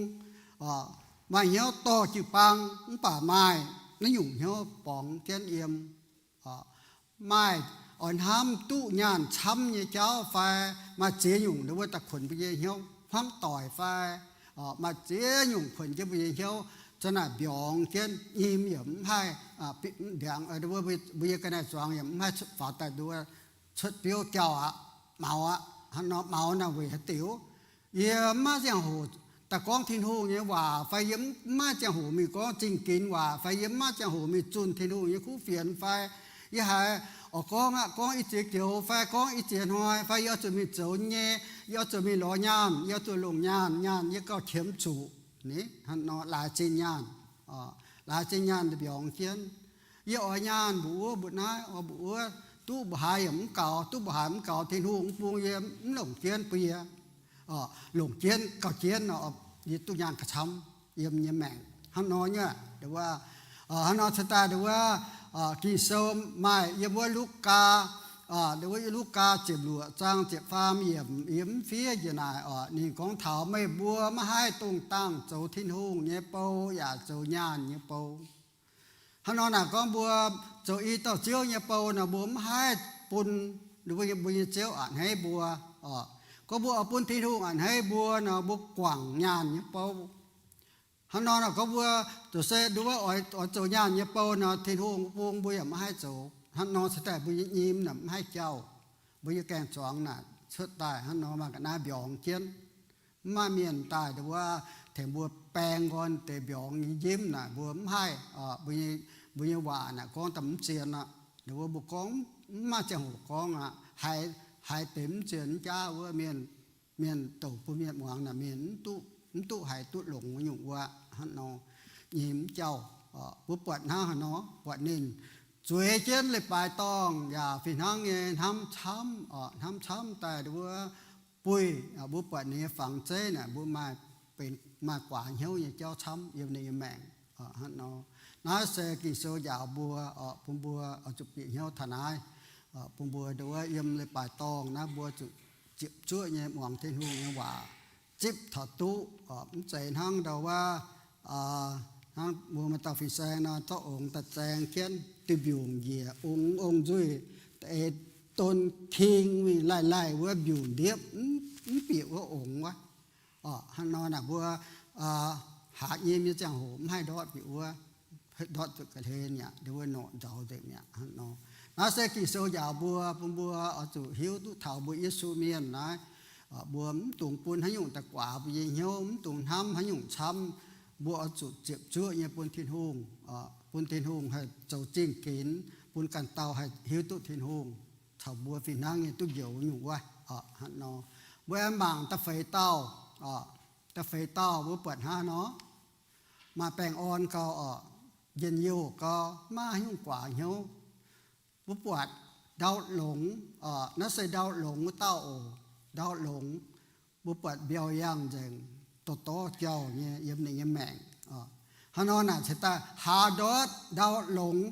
maaih hnyouv dorh jiu-baang, mv baac maaih naaiv nyungc hnyouv borngz jienv yiem. Maaih oix hnamv duqv nyaanh camv nyei jauv fai maaih ziex nyungc nduov daaih kuonx mbuo nyei hnyouv hmuangv doic fai maaih ziex nyungc kuonx jienv mbuo nyei hnyouv za'naaic mbiorngz jienv, nyim yaac mv haih ndiangx, mbuo nyei ga'naaiv zuangx yaac mv haih faaux daaih nduov cuotv biouv jauh aqv, maux aqv. Hnangv nor maux naaic weic haaix diuc? Yie mv maaih ziangh hoc daaih gorngv Tin-Hungh nyei waac fai yie mv maaih ziangh hoc mingh gorngv zingh ginx waac fai yie mv maaih ziangh hoc mingh zunh Tin-Hungh nyei kuv fienx fai yie haiz oix gorngv aqv, gorngv i ziex joux fai gorngv i ziex hnoi fai yie oix zuqc mingh zoux nyei, yie oix zuqc mingh lorz nyaanh, yie oix zuqc longc nyaanh, nyaanh yie gauh qiemx zuqc. Hnangv nor laaix zinh nyaanh, laaix zinh nyaanh mbiorngz jienv. Yie oix nyaanh mbuoqc wuov mbuoqc naaiv, oix mbuoqc wuov, duqv mbuoqc haaix yaac mv gaux, duqv mbuoqc haaix mv gaux, Tin-Hungh mv bung yie mv longc jienv bun yie, longc jienv gauh jienv nor, yie duqv nyaanh gauh camv yiem nyei maengc. Hnangv nor nyei, nduov, hnangv nor cingx daaih nduov, Ging-Sou maaih yiem wuov Lugaa, nduov, Lugaa ziepc luoqc zaang ziepc faam yiemc, yiem fiev njiec naaic oc, ninh gorngv taux meih mbuo maiv haih dongh dangh zoux Tin-Hungh nyei bou yaac zoux nyaanh nyei bou. Hnangv nor naaic gorngv mbuo zoux i dauh Ziouv nyei bou nor, mbuo mv haih bun mbuo nyei ziouv a'hneiv mbuo. Gorngv mbuo oix bun Tin-Hungh a'hneiv mbuo nor, mbuo guangc nyaanh nyei bou. Hnangv nor naaic gorngv mbuo zoux se nduov oix zoux nyaanh nyei bou nor, Tin-Hungh bung mbuo yaac maiv haih zoux. Hnangv nor cingx daaih mbuo nyei nyim naaic mv haih jauh. Mbuo nyei gaeng-zuangx naaic cuotv daaih hnangv nor maaih ga'naaiv mbiorngz jienv. Mv maaih mienh daaih nduov tengx mbuo baeng nqorn deix mbiorngz nyei njimv naaic, mbuo mv haih, mbuo nyei waac naaic gorngv daaih mv zien aqv. Nduov mbuo gorngv mv maaih ziangh hoc gorngv aqv. Haiz, haiz deix mv zien mv jaav wuov mienh, mienh douc bun mienh muangx naaic mienh mv duqv, mv duqv haiz duqv longx nyungc wuov. Hnangv nor nyei mv jauh. Mbuo buatc hnangv haaix nor, buatc ninh zueiz jienv leiz-baaix dorngh yaac fih hnangv nyei hnamv camv, hnamv camv daaih nduov buih. Mbuo buatc ninh nyei fangx zeiv naaic, mbuo maaih benx maaih guaax hnyouv nyei jauv camv yiem ninh nyei maengc. Hnangv nor, naaiv se Ging-Sou njaaux mbuo, bun mbuo oix zuqc bieqc hnyouv taux naaiv, bun mbuo nduov yiem leiz-baaix dorngh naaiv mbuo zuqc ziepc zuoqv nyei muangx Tin-Hungh nyei waac, zipv taux duqv. Mv zeiz hnangv ndau wuov, hnangv mbuo maaih dauh fin-saeng nor, zorqv ongx daaih zaeng jienv duih mbiungc njiec, ong, ong nzuih, eix don king mingh laih laih wuov mbiungc ndiepv, mv bieqc wuov ongx wuov. Hnangv nor naaic mbuo haaix nyim nyei ziangh hoc mv haih ndortv bieqc wuov, ndortv zuqc ga'hlen mi'aqv, nduov norqc nzauz nzengc mi'aqv. Hnangv nor, naaiv se Ging-Sou njaaux mbuo, bun mbuo oix zuqc hiuv duqv taux mbuo Yesu mienh naaiv, Mbuo mv dungx bun haaix nyungc daaih guaax mbuo nyei hnyouv, mv dungx hnamv haaix nyungc camv. Mbuo oix zuqc ziepc zuoqv nyei bun Tin-Hungh, bun Tin-Hungh haih zoux zingh ginx, bun ganh dauh haih hiuv duqv Tin-Hungh caux mbuo fih hnangv nyei duqv njoux nyungc wuov. Hnangv nor, mbuo aengx mangc da'feix dauh, da'feix dauh mbuo buatc hnangv nor, maaih baengh orn gau oc, njien-youh gau, maiv haaix nyungc guaax hnyouv. Mbuo buatc ndau longx, naaiv se ndau longx wuov dauh oc. Ndau longx, mbuo buatc mbiauh yangh nzengc, dorh dorv jauh nyei yiem ninh nyei maengc. Hnangv nor naaic ceix daaih haaz ndortv ndau longx.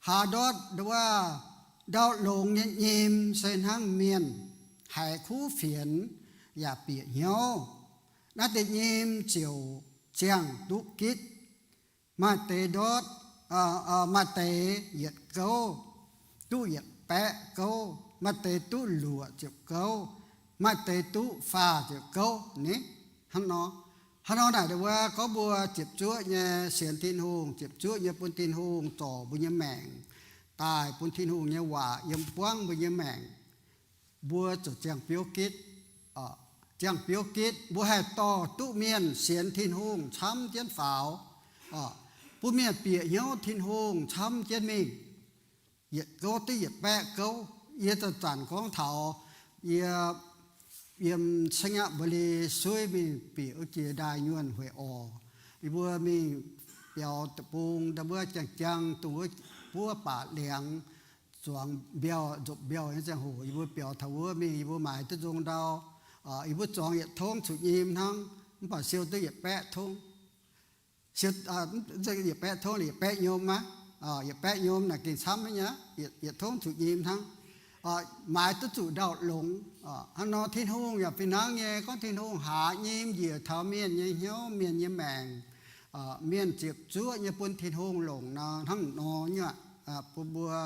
Haaz ndortv ndau wuov, ndau longx nyei nyim se hnangv mienh haiz kuv fienx yaac bieqc hnyouv. Naaiv deix nyim ziouc ziangh duqv gitv. Maaih deix ndortv, maaih deix yietc gouv duqv yietc baeqv gouv, maaih deix duqv luoqc ziepc gouv, maaih deix duqv faah ziepc gouv ni. Hnangv nor, hnangv nor naaic ndau wuov gorngv mbuo ziepc zuoqv nyei sienx Tin-Hungh, ziepc zuoqv nyei bun Tin-Hungh zorc mbuo nyei maengc, daaih bun Tin-Hungh nyei waac yiem buangv mbuo nyei maengc, mbuo ziouc ziangh biouv gitv. Ziangh biouv gitv, mbuo haih dorh duqv mienh sienx Tin-Hungh camv jienv faaux, bun mienh bieqc hnyouv Tin-Hungh camv jienv mingh. Yietc gouv duqv yietc baeqv gouv. Yie zanc-zanc gorngv taux yie yiem Sainyabuli suiv mingh bieqc wuov jiex ndaaih nyuonh hueic orc. Yie mbuo mingh biaux deic-bung, ndau wuov jang-jang dongh wuov buov baac liangx, zuangx mbiauh, nzopc mbiauh nyei ziangh hoc yie mbuo biaux taux wuov mingh, yie mbuo maaiz duqv nzong ndau. Yie mbuo zuangx yietc tongv zuqc nyim hnangv, mv baac siou duqv yietc baeqv tongv. Yietc baeqv tongv, yietc baeqv nyom aqv. Yietc baeqv nyom naaic gengh camv nyei aqv. Yietc tongv zuqc nyim hnangv. Maaiz duqv zuqc ndau longx. Hnangv nor Tin-Hungh yaac fih hnangv nyei. Gorngv Tin-Hungh haaz nyim njiec taux mienh nyei hnyouv, mienh nyei maengc, mienh ziepc zuoqv nyei bun Tin-Hungh longc nor, hnangv nor nyei aqv. Bun mbuo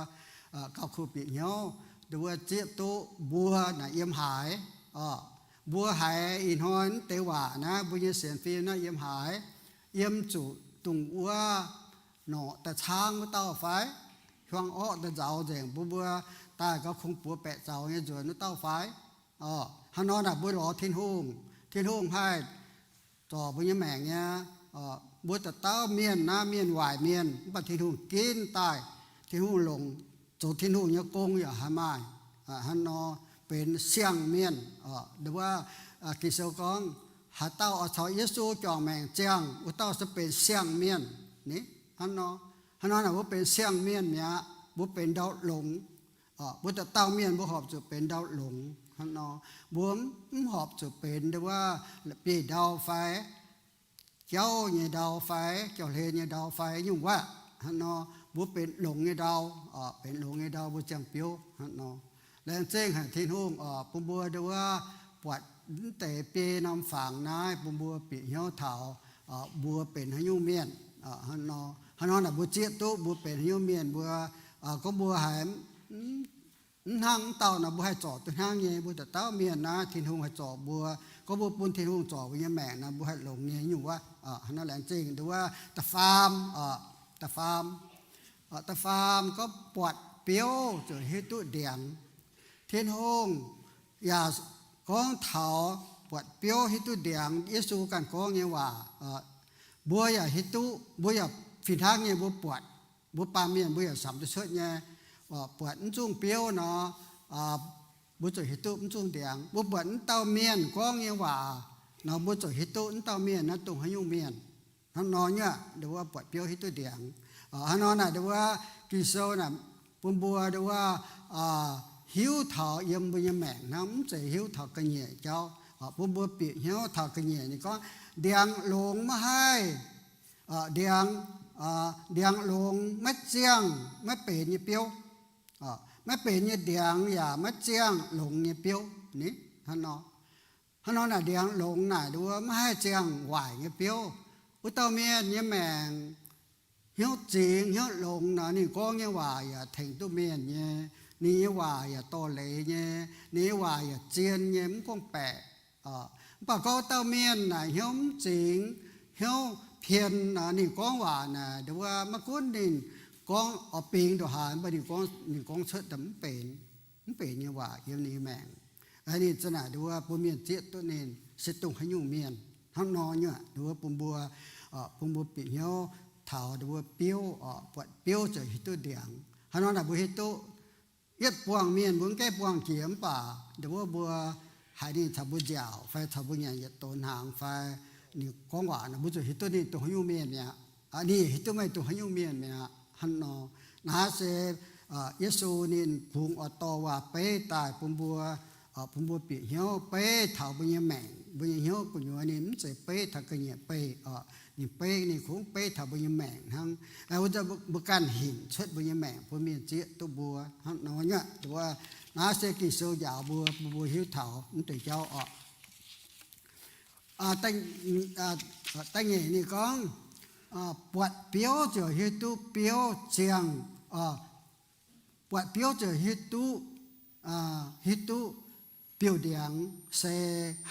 gauh kuh bieqc hnyouv, ndau wuov zieqv duqv mbuo naaic yiem haaix. Mbuo haiz ih hnoi naaiv deix waac naaiv, mbuo nyei sienx fim naaiv yiem haaix, yiem zuqc dongh wuov norqc daaih caangv wuov dauh fai, hiuang orqv daaih nzauz nzengc bun mbuo daaih gauh kungx buoz baeqc zaux nyei nzuonx wuov dauh fai? Hnangv nor naaic mbuo lorz Tin-Hungh, Tin-Hungh haih zorc mbuo nyei maengc nyei. Mbuo dauh dauh mienh naaiv mienh waaic mienh, mv baac Tin-Hungh ginv daaih, Tin-Hungh longc, zoux Tin-Hungh nyei gong yaac haih maaih. Hnangv nor benx siang-mienh. Ndau wuov Ging-Sou gorngv, haaix dauh oix caux Yesu juangc maengc ziangh, wuov dauh se benx siang-mienh. Ni, hnangv nor, hnangv nor naaic mbuo benx siang-mienh mi'aqv. Mbuo benx ndau longx. Mbuo dauh dauh mienh mbuo horpc zuqc benx ndau longx. Hnangv nor, mbuo mv horpc zuqc benx ndau wuov bieiv ndau fai jauv nyei ndau fai jauv-hlen nyei ndau fai nyungc wuov. Hnangv nor, mbuo benx longx nyei ndau, benx longx nyei ndau mbuo ziangh biouv. Hnangv nor, laengz zingh haic Tin-Hungh oc, bun mbuo ndau wuov buatc mv deix biei norm fangx naaiv bun mbuo bieqc hnyouv taux mbuo benx haaix nyungc mienh. Hnangv nor, hnangv nor naaic mbuo zieqv duqv mbuo benx haaix nyungc mienh. Mbuo gorngv mbuo haiz mv hnangv mv dauh nor, mbuo haih zorc duqv hnangv nyei. Mbuo dauh dauh mienh naaiv Tin-Hungh haih zorc mbuo. Gorngv mbuo bun Tin-Hungh zorc mbuo nyei maengc nor, mbuo haih longx nyei nyungc wuov. Hnangv nor laengz zingh ndau wuov da'faam, da'faam, da'faam gorngv buatc biouv ziouc hiuv duqv ndiangx. Tin-Hungh yaac gorngv taux buatc biouv hiuv duqv ndiangx. Yesu ganh gorngv nyei waac, mbuo yaac hiuv duqv, mbuo yaac fih hnangv nyei mbuo buatc, mbuo baamh mienh mbuo yaac samx duqv cuotv nyei. Buatc mv zungh biouv nor, mbuo ziouc hiuv duqv mv zungh ndiangx. Mbuo buatc mv dauh mienh gorngv nyei waac nor, mbuo ziouc hiuv duqv mv dauh mienh naaiv dongh haaix nyungc mienh. Hnangv nor nyei aqv, ndau wuov buatc biouv hiuv duqv ndiangx. Hnangv nor naaic ndau wuov Ging-Sou naaic bun mbuo ndau wuov hiuv taux yiem mbuo nyei maengc hnangv, mv zeiz hiuv taux ga'nyiec jauv. Bun mbuo bieqc hnyouv taux ga'nyiec. Ninh gorngv ndiangx longx maiv haih, ndiangx, ndiangx longx maiv ziangh maiv benx nyei biouv. Maiv benx nyei ndiangx yaac maiv ziangh longx nyei biouv. Ni, hnangv nor, hnangv nor naaic ndiangx longx naaic ndau wuov maiv haih ziangh waaic nyei biouv. Wuov dauh mienh nyei maengc hnyouv zingx hnyouv longx nor, ninh gorngv nyei waac yaac tengx duqv mienh nyei. Ninh nyei waac yaac dorh leiz nyei. Ninh nyei waac yaac zien nyei, mv gorngv-baeqc. Mv baac gorngv wuov dauh mienh naaic hnyouv mv zingx, hnyouv pien nor, ninh gorngv waac naaic ndau wuov maiv gunv ninh gorngv oix bingx ndongc haaix, mv baac ninh gorngv, ninh gorngv cuotv daaih mv benx, mv benx nyei waac yiem ninh nyei maengc. Ninh za'naaic nduov bun mienh zieqv duqv ninh se dongh haaix nyungc mienh hnangv nor nyuoqc. Nduov bun mbuo, bun mbuo bieqc hnyouv taux nduov biouv, buatc biouv ziouc hiuv duqv ndiangx. Hnangv nor naaic mbuo hiuv duqv yietv buangh mienh mbuo mv gaengh buangh jiex mv baac nduov mbuo haiz ninh caux mbuo nziaauc fai caux mbuo nyanc yietc donx hnaangx fai ninh gorngv waac nor mbuo zuqc hiuv duqv ninh dongh haaix nyungc mienh mi'aqv. Ninh hiuv duqv meih dongh haaix nyungc mienh mi'aqv hnangv nor. Naaiv se Yesu ninh kungx oix dorh waac-beiv daaih bun mbuo, bun mbuo bieqc hnyouv beiv taux mbuo nyei maengc, mbuo nyei hnyouv gu'nyuoz ninh mv zeiz beiv taux ga'nyiec beih. Ninh beiv, ninh kungx beiv taux mbuo nyei maengc hnangv. Wuov zanc mbuo ganh hinc cuotv mbuo nyei maengc bun mienh zieqv duqv mbuo hnangv nor nyuoqc. Nduov naaiv se Ging-Sou njaaux mbuo, bun mbuo hiuv taux mv deix jauv oc. Da'nyeic ninh gorngv, buatc biouv ziouc hiuv duqv biouv ziangh, buatc biouv ziouc hiuv duqv, hiuv duqv biouv-ndiangx se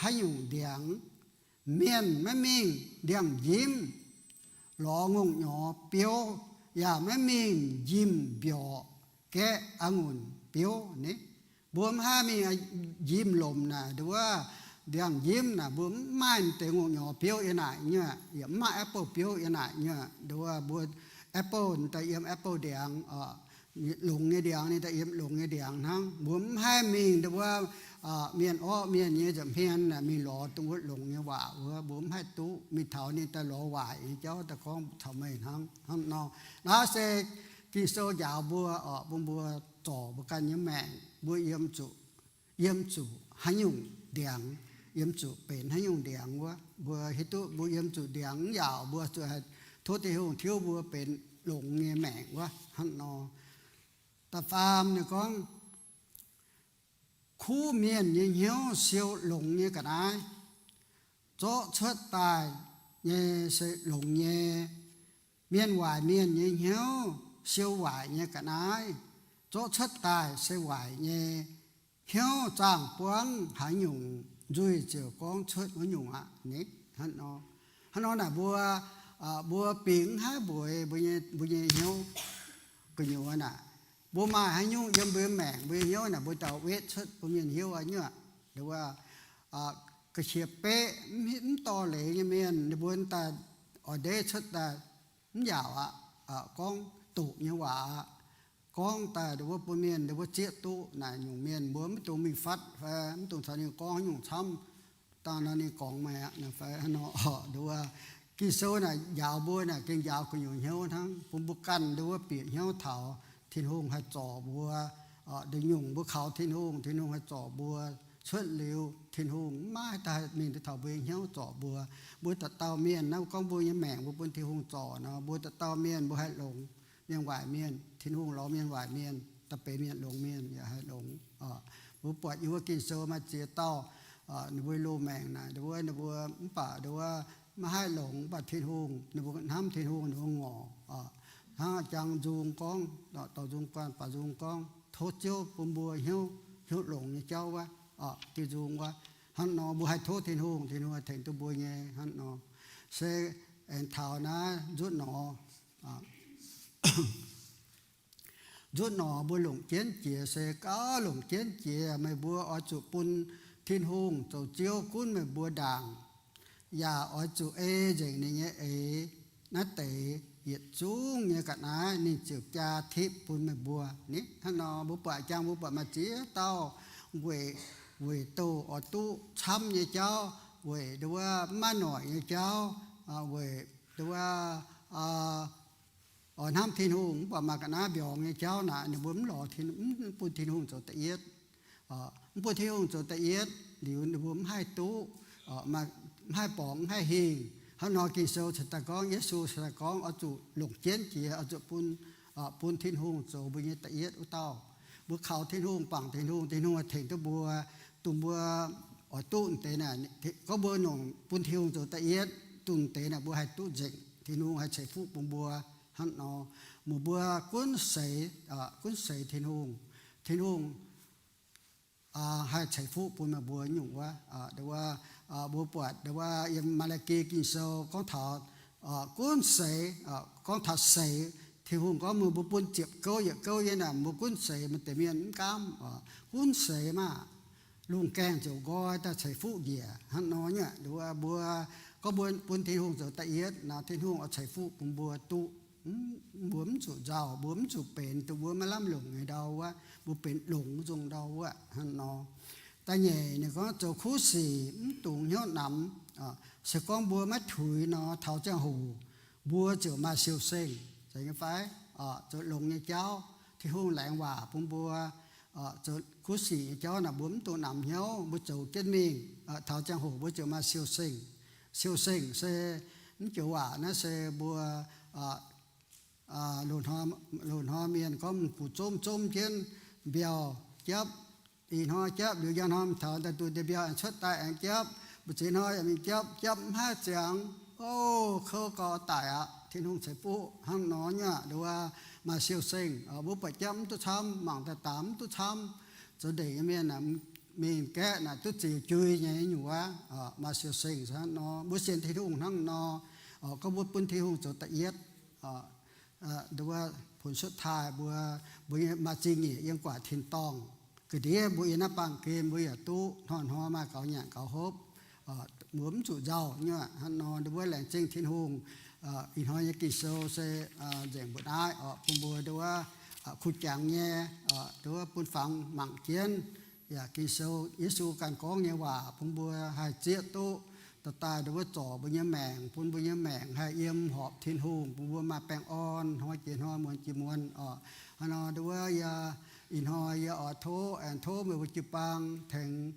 haaix nyungc ndiangx. Mienh maiv mingh ndiangx-njimv lorz ngongh nyorx biouv, yaac maiv mingh njimv mbiorqc gaeqv a'ngunc biouv ni. Mbuo mv haih mingh njimv lomc naaic nduov ndiangx-njimv naaic, mbuo mv maaih deix ngongh nyorx biouv yiem naaic nyuoqc, yaac mv maaih apple biouv yiem naaic nyuoqc. Nduov mbuo apple daaih yiem apple ndiangx, longx nyei ndiangx ninh daaih yiem longx nyei ndiangx hnangv. Mbuo mv haih mingh nduov mienh orqv mienh nyei nza'hmien naaic mingh lorz dongh wuov longx nyei waac wuov, mbuo mv haih duqv. Mingh taux ninh daaih lorz waaic nyei jauv daaih gorngv caux meih hnangv, hnangv nor. Naaiv se Ging-Sou njaaux mbuo oc, bun mbuo zorc mbuo ganh nyei maengc, mbuo yiem zuqc, yiem zuqc haaix nyungc ndiangx, yiem zuqc benx haaix nyungc ndiangx wuov. Mbuo hiuv duqv mbuo yiem zuqc ndiangx mv yaauc, mbuo zuqc haih tov Tin-Hungh tiuv mbuo benx longx nyei maengc wuov, hnangv nor. Da'faam ninh gorngv, kuv mienh nyei hnyouv siou longx nyei ga'naaiv, zorqv cuotv daaih nyei se longx nyei. Mienh waaic mienh nyei hnyouv siou waaic nyei ga'naaiv, zorqv cuotv daaih se waaic nyei. Hnyouv zaangh buangv haaix nyungc, nzuih ziouc gorngv cuotv wuov nyungc aqv. Hnangv nor, hnangv nor naaic mbuo, mbuo bingx mv haih mbueix mbuo nyei hnyouv gu'nyuoz naaic. Mbuo maaih haaix nyungc yiem mbuo nyei maengc, mbuo nyei hnyouv naaic, mbuo daaih wetv cuotv bun mienh hiuv aqv nyuoqc. Nduov ga'qiex beqv mv dorh leiz nyei mienh, ninh mbuo daaih oix ndeiv cuotv daaih mv yaauc aqv, gorngv doqc nyei waac aqv, gorngv daaih nduov bun mienh nduov zieqv duqv naaic nyungc mienh, mbuo mv dungx mingh fatv fai mv dungx caux ninh gorngv haaix nyungc camv. Dangh nor ninh gorngv meih aqv fai nor, nduov Ging-Sou naaic njaaux mbuo naaic gengh njaaux gu'nyuoz hnyouv hnangv, bun mbuo ganh nduov bieqc hnyouv taux Tin-Hungh haih zorc mbuo. Nduov nyungc mbuo kaux Tin-Hungh, Tin-Hungh haih zorc mbuo. Cuotv liuz Tin-Hungh maiv daaih mingh taux mbuo nyei hnyouv zorc mbuo. Mbuo dauh dauh mienh naaiv gorngv mbuo nyei maengc mbuo bun Tin-Hungh zorc nor, mbuo dauh dauh mienh mbuo haih longx. Mienh waaic mienh, Tin-Hungh lorz mienh waaic mienh, da'benx mienh longx mienh yaac haih longx. Mbuo buatc yiem wuov Ging-Sou maaih ziex dauh, ninh mbuo loz-maengc naaic, nduov ninh mbuo mv baac nduov maiv haih longx, mv baac Tin-Hungh, ninh mbuo hnamv Tin-Hungh, ninh mbuo ngorc. Hnangv jang nzung gorngv, dorh nzung guanh baac nzung gorngv, tov Ziouv bun mbuo hnyouv, hnyouv longx nyei jauv wuov, diuh nzung wuov. Hnangv nor mbuo haih tov Tin-Hungh, Tin-Hungh haih tengx duqv mbuo nyei hnangv nor. Se aengx taux naaiv nzutv nor, nzutv nor mbuo longc jienv jiex se gauh longc jienv jiex, meih mbuo oix zuqc bun Tin-Hungh zoux Ziouv gunv meih mbuo ndaangc, yaac oix zuqc ei nzengc ninh nyei eix. Naaiv deix yietc zungv nyei ga'naaiv ninh ziouc jaa tipv bun meih mbuo. Ni hnangv nor mbuo buatc jangx mbuo buatc maaih ziex dauh weic, weic douh oix duqv camv nyei jauv, weic nduov maiv maaih noic nyei jauv, weic nduov oix hnamv Tin-Hungh, mv baac maaih ga'naaiv mbiorngz nyei jauv naaic, ninh mbuo mv lorz, mv bun Tin-Hungh zoux da'yietv. Mv bun Tin-Hungh zoux da'yietv liuz, ninh mbuo mv haih duqv, mv haih borngz, mv haih hingh. Hnangv nor Ging-Sou cingx daaih gorngv, Yesu cingx daaih gorngv oix zuqc longc jienv jiex, oix zuqc bun, bun Tin-Hungh zoux mbuo nyei da'yietv wuov dauh. Mbuo kaux Tin-Hungh, bangc Tin-Hungh, Tin-Hungh haih tengx duqv mbuo, dongh mbuo oix duqv deix naaic, gorngv mbuo longc bun Tin-Hungh zoux da'yietv, dongh deix naaic mbuo haih duqv nzengc. Tin-Hungh haih ceix fuqv bun mbuo. Hnangv nor, meih mbuo gunv seix, gunv seix Tin-Hungh, Tin-Hungh haih ceix fuqv bun meih mbuo nyungc wuov. Mbuo buatc nduov yiem Maa^laa^ki Ging-Sou gorngv taux gunv seix, gorngv taux seix. Tin-Hungh gorngv meih mbuo bun ziepc gouv yietc gouv nyei naaic, mbuo gunv seix, maaih deix mienh mv gaamv, gunv seix maah. lungh gaengh ziouc nqoi daaih ceix fuqv njiec hnangv nor nyei. Nduov mbuo gorngv mbuo bun Tin-Hungh zoux da'yietv nor, Tin-Hungh oix ceix fuqv bun mbuo duqv. Mbuo mv zuqc nzauh, mbuo mv zuqc benx duqv mbuo maiv lamh longc nyei ndau wuov, mbuo benx longx nzung ndau wuov hnangv nor. Da'nyeic ninh gorngv zoux kuv sic mv dungx hnyouv namx. Se gorngv mbuo maiv tuix nor, taux ziangh hoc mbuo ziouc maaih siou-sengh, zeiz nyei fai? Zoux longx nyei jauv, Tin-Hungh laengz waac bun mbuo zoux kuv sic nyei jauv naaic, mbuo mv dungx namx hnyouv, mbuo zoux jienv mingh. Taux ziangh hoc mbuo ziouc maaih siou-sengh. Siou-sengh se mv joux waac naaiv se mbuo loz-hnoi mienh gorngv mv guc zomv zomv jienv mbiauh japv. Ih hnoi japv liuz, njang hnoi taux daaih duqv ndie mbiauh aengx cuotv daaih aengx japv, mbu'ziex hnoi yaac mingh japv, japv mv haih ziangx, o, kouv gau daic aqv. Tin-Hungh ceix fuqv hnangv nor nyei. Nduov maaih siou-sengh, mbuo buatc japv mv duqv camv, mangc daaih daaux mv duqv camv, zoux ndeic nyei mienh mingh gaeqv naaic duqv ziux jui nyei nyungc wuov, maaih siou-sengh hnangv nor. Mbuo sienx Tin-Hungh hnangv nor, gorngv mbuo bun Tin-Hungh zoux da'yietv, nduov ผลสุดท้าย mbuo, mbuo nyei maaih zingh nyeic yiem gu'nguaaic tin-dorngh. Ga'ndiev mbuo yiem naaiv baamh gen mbuo yaac duqv hnoi-hnoi maaih gaux nyanc gaux hopv, mbuo mv zuqc nzauh nyei aqv. Hnangv nor nduov laengz zingh Tin-Hungh. Ih hnoi nyei Ging-Sou se nzengc mbuo naaiv oc, bun mbuo nduov kuh jangx nyei, nduov bun fangx mangc jienv. Yaac Ging-Sou, Yesu ganh gorngv nyei waac bun mbuo haih zieqv duqv, daaih daaih nduov zorc mbuo nyei maengc, bun mbuo nyei maengc haih yiem horpc Tin-Hungh, bun mbuo maaih baengh orn hnoi jiex hnoi, muonz jiex muonz oc. Hnangv nor nduov yie, ih hnoi yie oix tov, aengx tov meih mbuo jiu-baang tengx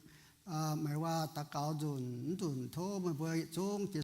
meih waac daux gaux nzunc, mv nzunc tov meih mbuo yietc zungv jiex